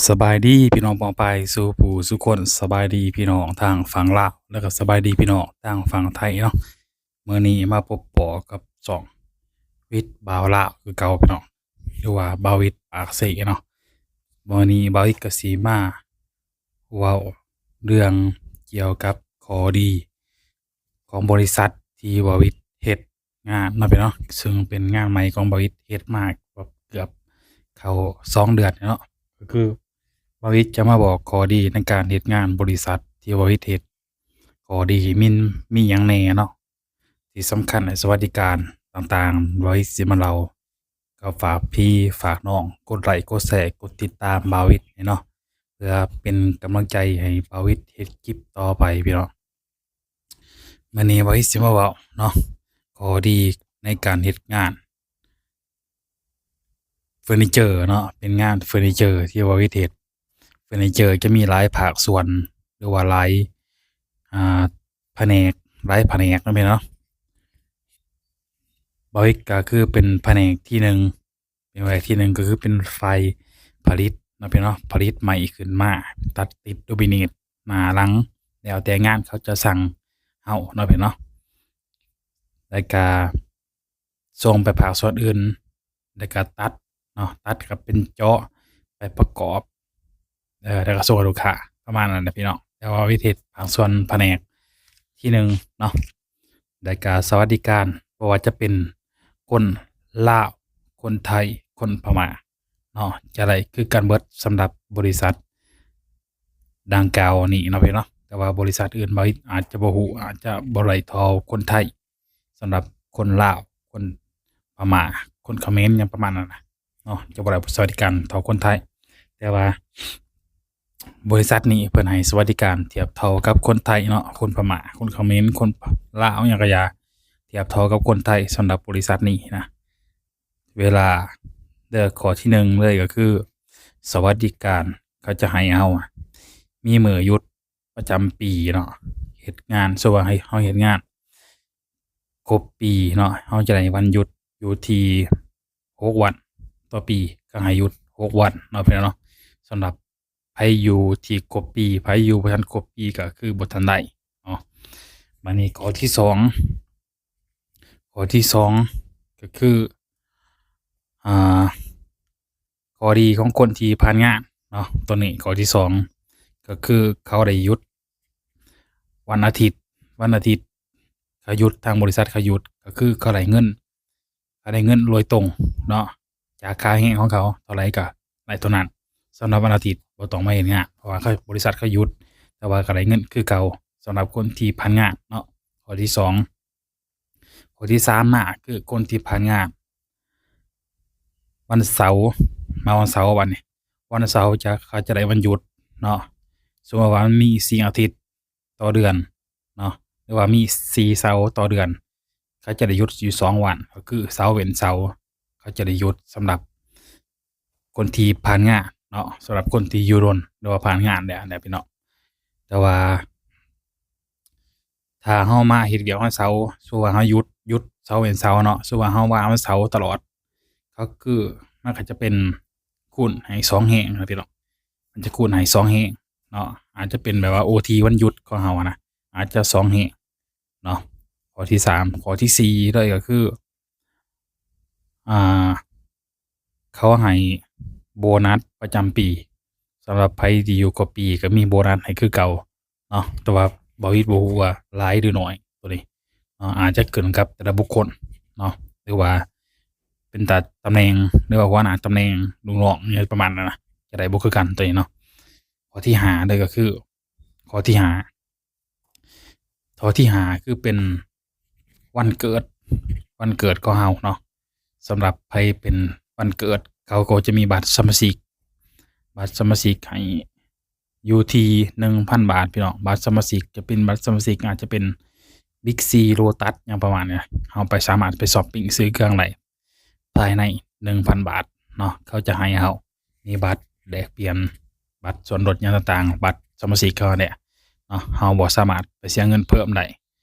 ສະບາຍດີພີ່ນ້ອງປ້ອງປາຍສູ່ຜູ້ສູ່ຄົນ, ສະບາຍດີພີ່ນ້ອງທາງຝັ່ງລາວ ແລ້ວກໍສະບາຍດີພີ່ນ້ອງທາງຝັ່ງໄທເນາະ. ມື້ນີ້ມາພົບພໍ້ກັບຊ່ອງວິດບ່າວລາວຄືເກົ່າພີ່ນ້ອງ ຫຼືວ່າບ່າວວິດປາກເຊເນາະ. ມື້ນີ້ບ່າວວິດກໍຊິມາເວົ້າເລື່ອງກ່ຽວກັບຂໍ້ດີຂອງບໍລິສັດທີ່ບ່າວວິດເຮັດງານເນາະພີ່ນ້ອງ, ເຊິ່ງເປັນງານໃໝ່ຂອງບ່າວວິດ ເຮັດມາເກືອບເຂົ້າສອງເດືອນແລ້ວເນາະ. ກໍຄືບ່າວວິດຈະມາບອກຂໍ້ດີໃນການເຮັດງານບໍລິສັດທີ່ບ່າວວິດເຮັດ, ຂໍ້ດີມີ ມີຫຍັງແດ່ເນາະ ທີ່ສຳຄັນ ສະຫວັດດີການຕ່າງໆ ບ່າວວິດຊິມາເລົ່າ. ກໍຝາກພີ່ຝາກນ້ອງກົດໄລກົດແຊ ກົດຕິດຕາມບ່າວວິດເນາະ ເພື່ອເປັນກຳລັງໃຈໃຫ້ບ່າວວິດເຮັດຄລິບຕໍ່ໄປພີ່ນ້ອງ. ມື້ນີ້ບ່າວວິດຊິມາເວົ້າເນາະ ຂໍ້ດີໃນການເຮັດງານເຟີນີເຈີເນາະ, ເປັນງານເຟີນີເຈີທີ່ບ່າວວິດເຮັດ. ເຟີນີເຈີຈະມີຫຼາຍພາກສ່ວນ ຫຼືວ່າຫຼາຍ ອ່າ ພະແນກ, ຫຼາຍພະແນກເນາະພີ່ນ້ອງ. ບ່າວວິດກໍຄືເປັນພະແນກທີໜຶ່ງ ເປັນພະແນກທີໜຶ່ງ ກໍຄືເປັນຝ່າຍຜະລິດເນາະພີ່ນ້ອງ, ຜະລິດໄມ້ຂຶ້ນມາ ຕັດຕິດໂດມິເນດໜ້າຫຼັງ ແລ້ວແຕ່ງານເຂົາຈະສັ່ງເຮົາເນາະພີ່ນ້ອງ. ແລ້ວກະ ສົ່ງໄປພາກສ່ວນອື່ນ ແລ້ວກໍຕັດເນາະ, ຕັດກໍເປັນເຈາະໄປປະກອບ ເອີ ແລ້ວກໍສົ່ງໃຫ້ລູກຄ້າ ປະມານນັ້ນແຫຼະພີ່ນ້ອງ. ແຕ່ວ່າວິທີພາກສ່ວນພະແນກທີໜຶ່ງເນາະ, ແລ້ວກໍສະຫວັດດີການ ບໍ່ວ່າຈະເປັນຄົນລາວ ຄົນໄທ ຄົນພະມ້າເນາະ ຈະໄດ້ຄືກັນເບິດສຳລັບບໍລິສັດດັ່ງກ່າວນີ້ເນາະພີ່ນ້ອງ. ແຕ່ວ່າບໍລິສັດອື່ນ ບ່າວວິດອາດຈະບໍ່ຮູ້ ອາດຈະບໍ່ໄດ້ເທົ່າຄົນໄທ ສຳລັບຄົນລາວ ຄົນພະມ້າ ຄົນຂະເໝນ ຫຍັງປະມານນັ້ນນະເນາະ, ຈະບໍ່ໄດ້ສະຫວັດດີການເທົ່າຄົນໄທ. ແຕ່ວ່າບໍລິສັດນີ້ເພິ່ນໃຫ້ສະຫວັດດີການທຽບເທົ່າກັບຄົນໄທເນາະ, ຄົນພະມ້າ ຄົນຂະເໝນ ຄົນລາວ ຫຍັງກະຢ່າ ທຽບເທົ່າກັບຄົນໄທສຳລັບບໍລິສັດນີ້ນະ. ເວລາເດີ ຂໍ້ທີໜຶ່ງເລີຍກໍຄື ສະຫວັດດີການເຂົາຈະໃຫ້ເຮົາ ມີມື້ຢຸດ ປະຈຳປີເນາະ, ເຮັດງານ ສົມມຸດວ່າໃຫ້ເຮົາເຮັດງານຄົບປີເນາະ ເຮົາຈະໄດ້ວັນຢຸດຢູ່ທີ່ຫົກວັນຕໍ່ປີ, ກໍໃຫ້ຢຸດຫົກວັນເນາະພີ່ນ້ອງເນາະ. ສຳລັບໃຜຢູ່ທີ່ຄົບປີ, ໃຜຢູ່ບໍ່ທັນຄົບປີກໍຄືບໍ່ທັນໄດ້ເນາະ. ບາດນີ້ຂໍ້ທີສອງ ຂໍ້ທີສອງກໍຄື ອ່າ ຂໍ້ດີຂອງຄົນທີ່ຜ່ານງານເນາະ, ຕົວນີ້ຂໍ້ທີສອງ ກໍຄືເຂົາໄດ້ຢຸດວັນອາທິດ, ວັນອາທິດເຂົາຢຸດ, ທາງບໍລິສັດເຂົາຢຸດ ກໍຄືເຂົາໄດ້ເງິນ, ເຂົາໄດ້ເງິນໂດຍຕົງເນາະ, ຈາກຄ່າແຮງຂອງເຂົາເທົ່າໃດກໍໄດ້ເທົ່ານັ້ນ. ສຳລັບວັນອາທິດບໍ່ຕ້ອງມາເຮັດງານ ເພາະວ່າເຂົາ, ບໍລິສັດເຂົາຢຸດ, ແຕ່ວ່າກໍໄດ້ເງິນຄືເກົ່າ ສຳລັບຄົນທີ່ຜ່ານງານເນາະ. ຂໍ້ທີສອງ ຂໍ້ທີສາມມາ ຄືຄົນທີ່ຜ່ານງານວັນເສົາ, ມາວັນເສົາບັດນີ້ ວັນເສົາຈະ, ເຂົາຈະໄດ້ວັນຢຸດເນາະ. ສົມມຸດວ່າມັນມີສີ່ອາທິດຕໍ່ເດືອນເນາະ ຫຼືວ່າມີສີ່ເສົາຕໍ່ເດືອນ ເຂົາຈະໄດ້ຢຸດຢູ່ສອງວັນ ກໍຄືເສົາເວັ້ນເສົາ ເຂົາຈະໄດ້ຢຸດສຳລັບ ຄົນທີ່ຜ່ານງານເນາະ, ສຳລັບຄົນທີ່ຢູ່ດົນ ຫຼືວ່າຜ່ານງານແລ້ວນະພີ່ນ້ອງ. ແຕ່ວ່າຖ້າເຮົາມາເຮັດວຽກວັນເສົາ, ສົມມຸດວ່າເຮົາຢຸດ, ຢຸດເສົາເວັ້ນເສົາເນາະ, ສົມມຸດວ່າເຮົາວ່າງວັນເສົາຕະຫຼອດ, ກໍຄືມັນກໍຈະເປັນຄູນໃຫ້ສອງແຮງນະພີ່ນ້ອງ, ມັນຈະຄູນໃຫ້ສອງແຮງເນາະ, ອາດຈະເປັນແບບວ່າໂອທີວັນຢຸດຂອງເຮົານະ, ອາດຈະສອງແຮງເນາະ. ຂໍ້ທີສາມ ຂໍ້ທີສີ່ເລີຍກໍຄື ອ່າ ເຂົາໃຫ້ໂບນັດປະຈຳປີ. ສຳລັບໃຜທີ່ຢູ່ຄົບປີກໍມີໂບນັດໃຫ້ຄືເກົ່າເນາະ, ແຕ່ວ່າບ່າວວິດບໍ່ຮູ້ວ່າຫຼາຍຫຼືໜ້ອຍຕົວນີ້ເນາະ, ອາດຈະຂຶ້ນກັບແຕ່ລະບຸກຄົນເນາະ ຫຼືວ່າເປັນຕາຕຳແໜ່ງ ຫຼືວ່າຫົວໜ້າຕຳແໜ່ງ ລູກນ້ອງ ຫຍັງປະມານນັ້ນນະ, ຈະໄດ້ບໍ່ຄືກັນຕົວນີ້ເນາະ. ຂໍ້ທີຫ້າເລີຍກໍຄື ຂໍ້ທີຫ້າ ຂໍ້ທີຫ້າຄືເປັນວັນເກີດ, ວັນເກີດຂອງເຮົາເນາະ. ສຳລັບໃຜເປັນວັນເກີດ ເຂົາກໍຈະມີບັດສະມາຊິກ, ບັດສະມາຊິກໃຫ້ຢູ່ທີ່ໜຶ່ງພັນບາດພີ່ນ້ອງ. ບັດສະມາຊິກຈະເປັນບັດສະມາຊິກ ອາດຈະເປັນ Big C Lotus ຫຍັງປະມານນີ້, ເຮົາໄປສາມາດໄປຊັອບປິງຊື້ເຄື່ອງໄດ້ ພາຍໃນໜຶ່ງພັນບາດເນາະ, ເຂົາຈະໃຫ້ເຮົາມີບັດແລກປ່ຽນ ບັດສ່ວນລົດຫຍັງຕ່າງໆ, ບັດສະມາຊິກເຂົາຫັ້ນແຫຼະເນາະ, ເຮົາບໍ່ສາມາດໄປເສຍເງິນເພີ່ມໄດ້,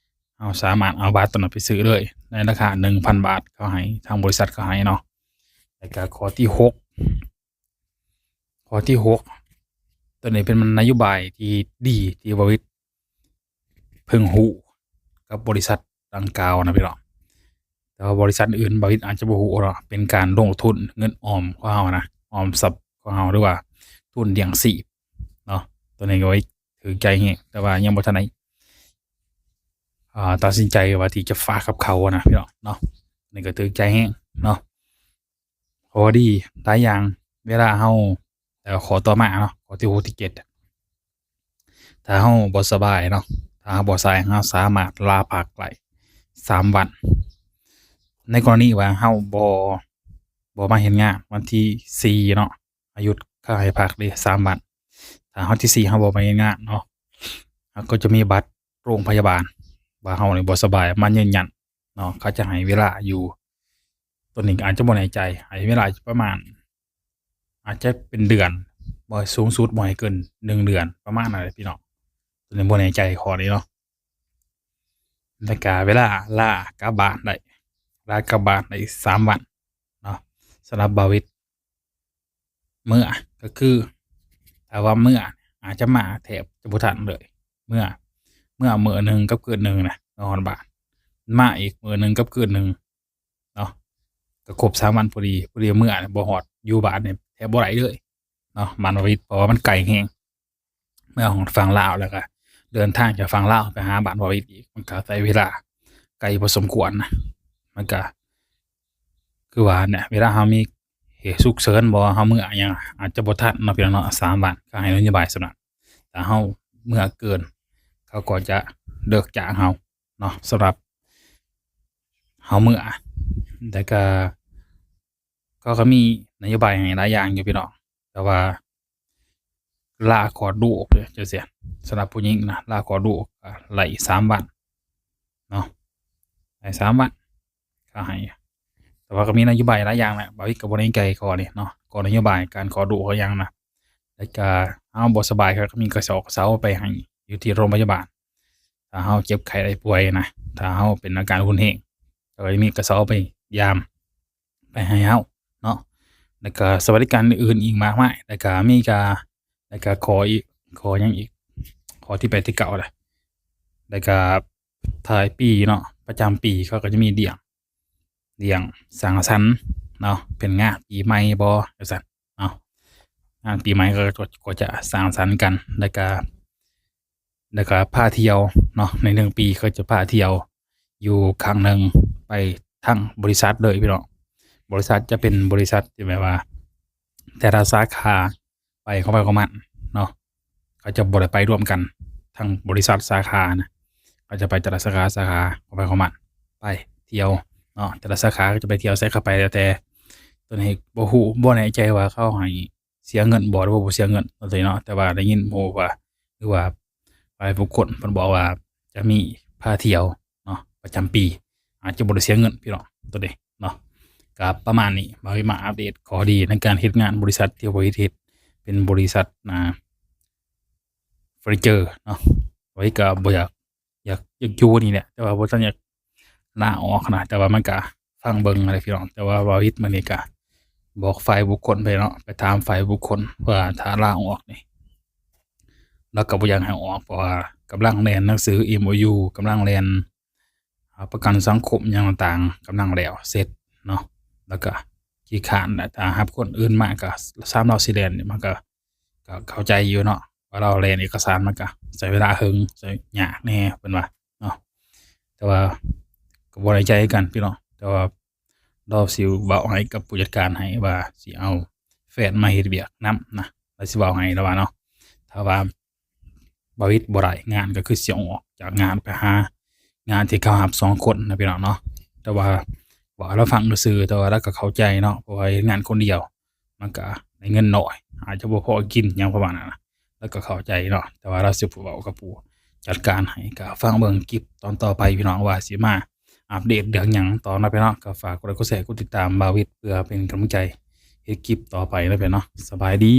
ເຮົາສາມາດເອົາບັດຕົວນັ້ນໄປຊື້ເລີຍ ໃນລາຄາໜຶ່ງພັນບາດ ເຂົາໃຫ້, ທາງບໍລິສັດເຂົາໃຫ້ເນາະ. ແລ້ວກໍຂໍ້ທີຫົກ ຂໍ້ທີຫົກ ໂຕນີ້ເປັນນະໂຍບາຍທີ່ດີ ທີ່ບ່າວວິດເພິ່ງຮູ້ກັບບໍລິສັດດັ່ງກ່າວນະພີ່ນ້ອງ. ແຕ່ວ່າບໍລິສັດອື່ນບ່າວວິດອາດຈະບໍ່ຮູ້ເນາະ, ເປັນການລົງທຶນເງິນອອມຂອງເຮົານະ, ອອມຊັບຂອງເຮົາ ຫຼືວ່າທຶນລ້ຽງຊີບເນາະ. ໂຕນີ້ກໍຖືກໃຈແຮງ ແຕ່ວ່າຍັງບໍ່ທັນໄດ້ ອ່າ ຕັດສິນໃຈວ່າທີ່ຈະຝາກກັບເຂົານະພີ່ນ້ອງເນາະ. ນີ້ກໍຖືກໃຈແຮງເນາະ. ຂໍ້ດີຫຼາຍຢ່າງ ເວລາເຮົາ ແລ້ວຂໍ້ຕໍ່ມາເນາະ, ຂໍ້ທີຫົກ ທີເຈັດ ຖ້າເຮົາບໍ່ສະບາຍເນາະ, ຖ້າເຮົາບໍ່ສະບາຍ ເຮົາສາມາດລາພັກໄດ້ສາມວັນ. ໃນກໍລະນີວ່າເຮົາບໍ່ ບໍ່ມາເຮັດງານວັນທີສີ່ເນາະ, ເຮົາຢຸດ ເຂົາໃຫ້ພັກເດ້ສາມວັນ. ຖ້າວັນທີສີ່ເຮົາບໍ່ມາເຮັດງານເນາະ, ເຮົາກໍຈະມີບັດໂຮງພະຍາບານ ວ່າເຮົານີ້ບໍ່ສະບາຍ ມາຢືນຢັນເນາະ. ເຂົາຈະໃຫ້ເວລາຢູ່ ໂຕນີ້ອາດຈະບໍ່ແນ່ໃຈ, ໃຫ້ເວລາຢູ່ປະມານ ອາດຈະເປັນເດືອນ, ບໍ່ ສູງສຸດບໍ່ໃຫ້ເກີນໜຶ່ງເດືອນ ປະມານນັ້ນແຫຼະພີ່ນ້ອງ. ໂຕນີ້ບໍ່ແນ່ໃຈຂໍ້ນີ້ເນາະ. ແລ້ວກະເວລາລາກັບບ້ານໄດ້ ລາກັບບ້ານໄດ້ສາມວັນເນາະ. ສຳລັບບ່າວວິດ ເມືອ ກໍຄື ຖ້າວ່າເມືອ ອາດຈະມາແທບຈະບໍ່ທັນເລີຍ. ເມືອ ເມືອມື້ໜຶ່ງກັບຄືນໜຶ່ງນະ ມາຮອດບ້ານ, ມາອີກມື້ໜຶ່ງກັບຄືນໜຶ່ງເນາະ, ກໍຄົບສາມວັນພໍດີ. ພໍດີເມືອບໍ່ຮອດ ຢູ່ບ້ານນີ້ແທບບໍ່ໄດ້ເລີຍເນາະ ບ້ານບ່າວວິດ, ເພາະວ່າມັນໄກແຮງ. ເມືອຮອດຝັ່ງລາວ ແລ້ວກໍເດີນທາງຈາກຝັ່ງລາວໄປຫາບ້ານບ່າວວິດອີກ ມັນກໍໃຊ້ເວລາໄກພໍສົມຄວນນະ. ມັນກໍຄືວ່າຫັ້ນແຫຼະ ເວລາເຮົາມີເຫດສຸກເສີນບໍ ເຮົາເມືອຫຍັງອາດຈະບໍ່ທັນເນາະພີ່ນ້ອງເນາະ. ສາມວັນ ເຂົາໃຫ້ນະໂຍບາຍສ່ຳນັ້ນ, ຖ້າເຮົາເມືອເກີນ ເຂົາກໍຈະເລີກຈ້າງເຮົາເນາະ ສຳລັບເຮົາເມືອ. ແລ້ວກໍ ເຂົາກໍມີນະໂຍບາຍໃຫ້ຫຼາຍຢ່າງຢູ່ພີ່ນ້ອງ, ແຕ່ວ່າລາຄອດລູກຈັ່ງຊີ້ ສຳລັບຜູ້ຍິງນະ ລາຄອດລູກກໍໄດ້ສາມວັນເນາະ, ໄດ້ສາມວັນເຂົາໃຫ້. ແຕ່ວ່າກໍມີນະໂຍບາຍຫຼາຍຢ່າງແຫຼະ, ບ່າວວິດກໍບໍ່ແນ່ໃຈຂໍ້ນີ້ເນາະ, ກໍນະໂຍບາຍການຄອດລູກອີ່ຫຍັງນະ. ແລ້ວກໍເຮົາບໍ່ສະບາຍ ເຂົາກໍມີກະເຊົາ ກະເຊົາໄປໃຫ້ຢູ່ທີ່ໂຮງພະຍາບານ. ຖ້າເຮົາເຈັບໄຂ້ໄດ້ປ່ວຍນະ, ຖ້າເຮົາເປັນອາການຮຸນແຮງ ເຂົາກໍຈະມີກະເຊົາໄປຢາມ ໄປໃຫ້ເຮົາເນາະ. ແລ້ວກະສະຫວັດດີການອື່ນໆອີກມາກມາຍ. ແລ້ວກະມີກະ ແລ້ວກະຂໍອີກ ຂໍຫຍັງອີກ ຂໍ້ທີແປດ ທີເກົ້າລະ. ແລ້ວກະທ້າຍປີເນາະ ປະຈຳປີ ເຂົາກໍຈະມີລ້ຽງ ລ້ຽງສັງສັນເນາະ, ເປັນງານປີໃໝ່ບໍ ຈັ່ງຊັ້ນເນາະ. ງານປີໃໝ່ເຂົາກໍ ກໍຈະສັງສັນກັນ. ແລ້ວກະ ແລ້ວກໍພາທ່ຽວເນາະ, ໃນໜຶ່ງປີເຂົາຈະພາທ່ຽວຢູ່ຄັ້ງໜຶ່ງ ໄປທັງບໍລິສັດເລີຍພີ່ນ້ອງ. ບໍລິສັດຈະເປັນບໍລິສັດທີ່ແບບວ່າ ແຕ່ລະສາຂາໄປຂອງໃຜຂອງມັນເນາະ, ເຂົາຈະບໍ່ໄດ້ໄປລວມກັນທັງບໍລິສັດສາຂານະ, ເຂົາຈະໄປແຕ່ລະສາຂາ ສາຂາຂອງໃຜຂອງມັນ ໄປທ່ຽວເນາະ. ແຕ່ລະສາຂາເຂົາຈະໄປທ່ຽວໃສກໍໄປແລ້ວແຕ່. ໂຕນີ້ບໍ່ຮູ້ ບໍ່ແນ່ໃຈວ່າເຂົາໃຫ້ ເສຍເງິນບໍ່ ຫຼືວ່າບໍ່ເສຍເງິນ ໂຕນີ້ເນາະ. ແຕ່ວ່າໄດ້ຍິນໝູ່ວ່າ ຫຼືວ່າຝ່າຍບຸກຄົນເພິ່ນບອກວ່າຈະມີພາທ່ຽວເນາະ ປະຈຳປີ, ອາດຈະບໍ່ໄດ້ເສຍເງິນພີ່ນ້ອງ ໂຕນີ້ເນາະ. ກໍປະມານນີ້ ບ່າວວິດມາອັບເດດຂໍ້ດີໃນການເຮັດງານບໍລິສັດທີ່ບ່າວວິດເຮັດ ເປັນບໍລິສັດ ອ່າ ເຟີນີເຈີເນາະ. ບ່າວວິດກໍບໍ່ຢາກ ຢາກ ຢາກຢູ່ນີ້ແຫຼະ ແຕ່ວ່າບໍ່ທັນຢາກລາອອກນະ, ແຕ່ວ່າມັນກະຟັງເບິ່ງຫັ້ນແຫຼະພີ່ນ້ອງ. ແຕ່ວ່າບ່າວວິດມື້ນີ້ກະບອກຝ່າຍບຸກຄົນໄປເນາະ, ໄປຖາມຝ່າຍບຸກຄົນວ່າຖ້າລາອອກນີ້ ລາວກໍບໍ່ຢາກໃຫ້ອອກ ເພາະວ່າກຳລັງແລ່ນໜັງສືເອັມໂອຢູ ກຳລັງແລ່ນ ອ່າ ປະກັນສັງຄົມຫຍັງຕ່າງໆ ກຳລັງແລ້ວເສັດເນາະ, ແລ້ວກະຂີ້ຄ້ານແຫຼະ. ຖ້າຮັບຄົນອື່ນມາກະ ສາມລາວຊິແລ່ນ ມັນກະ ກໍເຂົ້າໃຈຢູ່ເນາະ ວ່າລາວແລ່ນເອກະສານມັນກະໃຊ້ເວລາເຫິງ ໃຊ້ຍາກແດ່ເພິ່ນວ່າເນາະ. ແຕ່ວ່າກໍບໍ່ໄດ້ໃຈກັນພີ່ນ້ອງ, ແຕ່ວ່າລາວຊິເວົ້າໃຫ້ກັບຜູ້ຈັດການໃຫ້ວ່າຊິເອົາແຟນມາເຮັດວຽກນຳນະ, ລາວຊິເວົ້າໃຫ້ລາວວ່າເນາະ. ຖ້າວ່າບ່າວວິດບໍ່ໄດ້ງານ ກໍຄືຊິອອກຈາກງານໄປຫາງານທີ່ເຂົາຮັບສອງຄົນນະພີ່ນ້ອງເນາະ. ແຕ່ວ່າເວົ້າໃຫ້ລາວຟັງຊື່ໆ ແຕ່ວ່າລາວກໍເຂົ້າໃຈເນາະ ເພາະວ່າເຮັດງານຄົນດຽວ ມັນກະໄດ້ເງິນໜ້ອຍ ອາດຈະບໍ່ພໍກິນຫຍັງປະມານນັ້ນນະ, ລາວກໍເຂົ້າໃຈເນາະ. ແຕ່ວ່າລາວຊິເວົ້າກັບຜູ້ຈັດການໃຫ້ ກໍຟັງເບິ່ງຄລິບຕອນຕໍ່ໄປພີ່ນ້ອງ ວ່າຊິມາອັບເດດເລື່ອງຫຍັງຕໍ່ເນາະພີ່ນ້ອງ. ກໍຝາກກົດໄລ ກົດແຊ ກົດຕິດຕາມບ່າວວິດ ເພື່ອເປັນກຳລັງໃຈເຮັດຄລິບຕໍ່ໄປເນາະພີ່ນ້ອງ. ສະບາຍດີ.